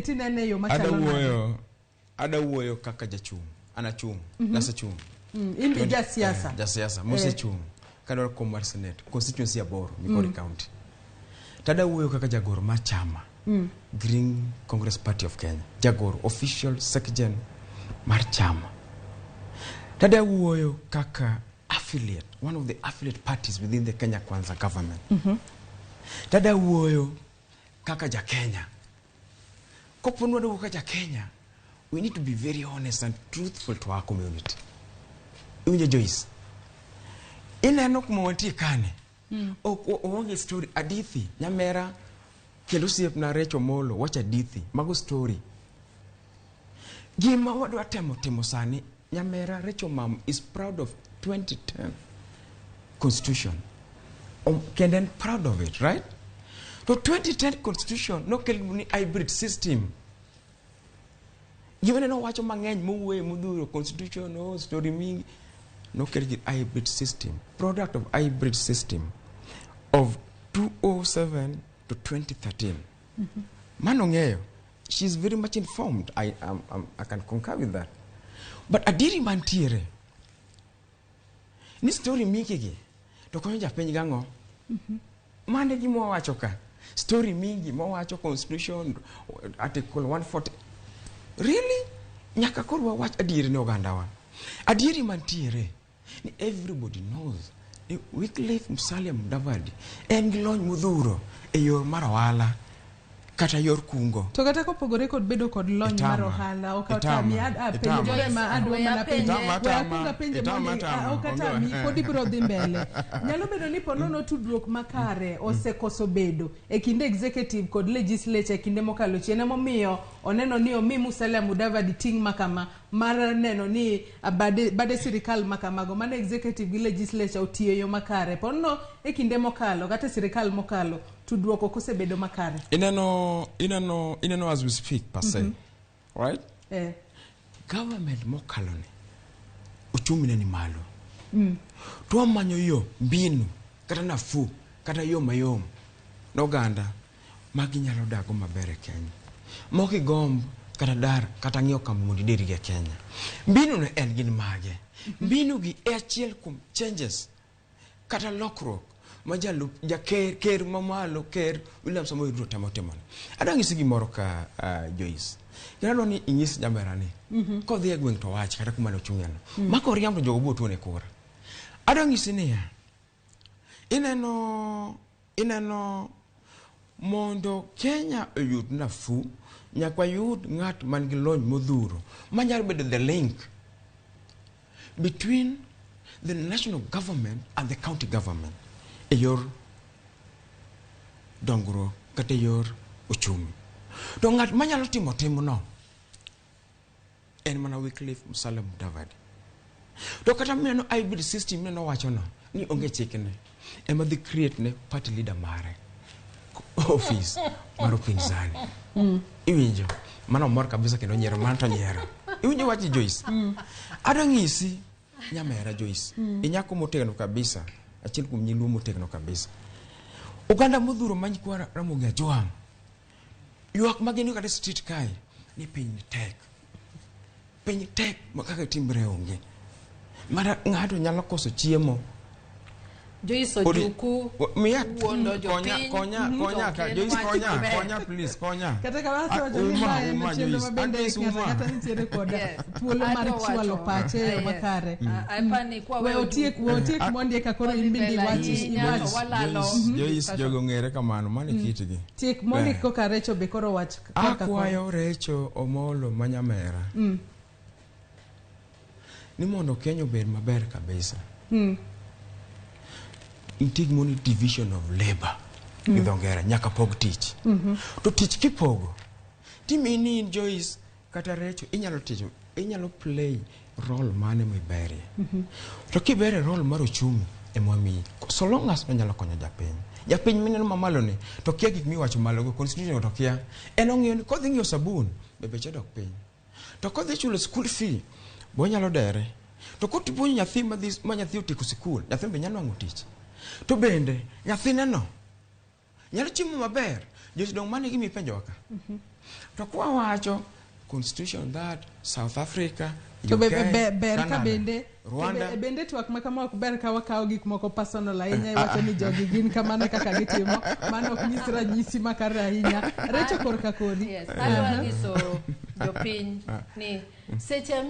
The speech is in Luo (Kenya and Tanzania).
Tinene e yo Ada machalo nade? wuoyo, ada wuoyo kaka jachung'. An achung'. Nasechung'. In be jasiasa. Jasiasa mosechung' kadwaro kom mar senate constituency 8 Migori County. Tada wuoyo kaka jagoro mar chama Green Congress Party of Kenya. Jagoro official secretary mar chama. Tada wuoyo kaka affiliate, one of the affiliate parties within the Kenya Kwanza government. Tada wuoyo kaka ja Kenya. Kopo ni wadwa kaka ja Kenya, we need to be very honest and truthful to our community. Iwinjo Joyce? Ineno kuma wantie kane. Ok oonge story adithi nyamera kendo osiepna Rachel Omollo wacho adithi mago story. Gima wadwa temo timo sani nyamera Rachel Mam is proud of 2010 constitution. Kendo en proud of it, right? To 2010 constitution nokel ni hybrid system. Gima neno wacho mang'eny mowuoye modhuro constitution oh, story mingi nokel gi hybrid system, product of hybrid system of 207 to 2013. Mano ng'eyo, she's very much informed. I can concur with that. But adieri mantiere ni story mingi gi to konyo japiny gang'o? Mano e gima wawacho ka. Story mingi mowacho constitution article 140. Really? Nyaka koro wawach adieri ne ogandawa. Adieri mantiere ni everybody knows ni Wycliffe Musalia Mudavadi en gi lony modhuro e yor mar ohala kata yor kungo. To kata kopogore kod bedo kod lony mar Itama. ohala, ok Itama. otami penjo Itama. ma adwa Weya mana penjo. penje. Weya Itama, akwongo apenje itama, mondi, itama. ok atami, Onge- pod ibiro dhi mbele. Nyalo bedo ni ponono tudruok makare osekoso bedo e kind executive kod legislature e kinde mokalo chien, emomiyo oneno ni omi Musalia Mudavadi ting' makama mar neno ni bade sirikal makamago mano executive gi legislature otiyo e yo makare. Ponono e kinde mokalo kata e sirikal mokalo tudruok ok osebedo makare. Ineno as we speak per se. Right? Government mokalo ni uchumi ne ni malo. To wamanyo yo mbinu kata nafuu kata yo mayom n'oganda ma ginyalo dago maber e Kenya. Mok igomb kata dar kata ng'iewo kambi mondo idergi e Kenya. Mbinu no en gin mage? Mbinu gi e achiel kuom changes kata lokruok ma jalup jaker ker mamalo ker William Samoei Ruto temo timone. Adwa nyisi gimoro ka Joyce. Kendo adwa ni inyis nyamera ni kodhi e gweng' to wach kata kuma nochung'e no. Mako riambo to jogo biro tuone kura. Adwa nyisi niya, ineno mondo Kenya oyud nafuu nyaka wayud ng'at man gi lony modhuro manyalo bedo the link between the national government and the county government e yor dongruok kata e yor uchumi. To ng'at manyalo timo timno en mana Wycliffe Musalia Mudavadi. To kata mineno hybrid system mineno wachono ni onge chikne ema dhi create ne party leader mare office mar upinzani. Iwinjo? Mano mor kabisa kendo nyiero mano to nyiero. Iwinjo wach Joyce? Adwa nyisi nyamera Joyce. Inyako motegno kabisa. Achiel kuom nyiluo motegno kabisa. Oganda modhuro ma nyikwa Ramogi Ajwang' ywak ma gin kata e street kae ni piny tek. Piny tek ma kaka timre onge. Mana ng'ato nyalo koso chiemo. Joyce Ojuku Miya wuondo konya jopiny konya konya ka to Joyce ok en konya wach maber. konya please konya. Kata kamano asewacho ni Uma, mae en uma, chenro Joyce. ma bende Joyce, ng'ato uma. ang'ata nitiere kod Yes. thuolo mar Adwa chwalo wacho. pache e yo Yes. makare. Apani kwa We weyo otiek we otiek mondi eka koro Wadhi in bende mbele iwach ahinya, iwach. to walalo Joyce discussion. jogo ong'ere kamano mano e kitgi. Tiek mondi Eh. koka Recho be koro wach korka koni. Akwayo Recho Omolo ma nyamera. Ni mondo Kenya obed maber kabisa. Nitie gimoro ni division of labor gi dho ngere nyaka pog tich. To tich kipogo timiyi ni in Joyce kata Recho inyalo timo inyalo play role mane miberie. To kiber e role mar uchumi ema wamiyi. So long as onyalo konyo japiny. Japiny mineno mamalo ni to kia gik miwacho malo go constitution to kia. En ong'eyo ni kodhi ng'iewo sabun be beche dok piny. To kodhi chulo school fee be onyalo dere. To kotipuonjo nyathi madhi ma nyathi otieko sikul, nyathi be nyalo nwang'o tich. To bende nyathine no nyalo chiemo maber. Joyce dong mano e gima ipenjowa ka. To kwawacho constitution that South Africa, To be, UK, be, ber ka Canada, bende Rwanda, to be, bende twak ma kama ok ber ka wakawo gik moko personal ahinya iwacho ni jogi gin kamano e kaka gitimo mano ok nyis ranyisi makare ahinya recho korka kodi Yes, adwa nyiso jopiny ni seche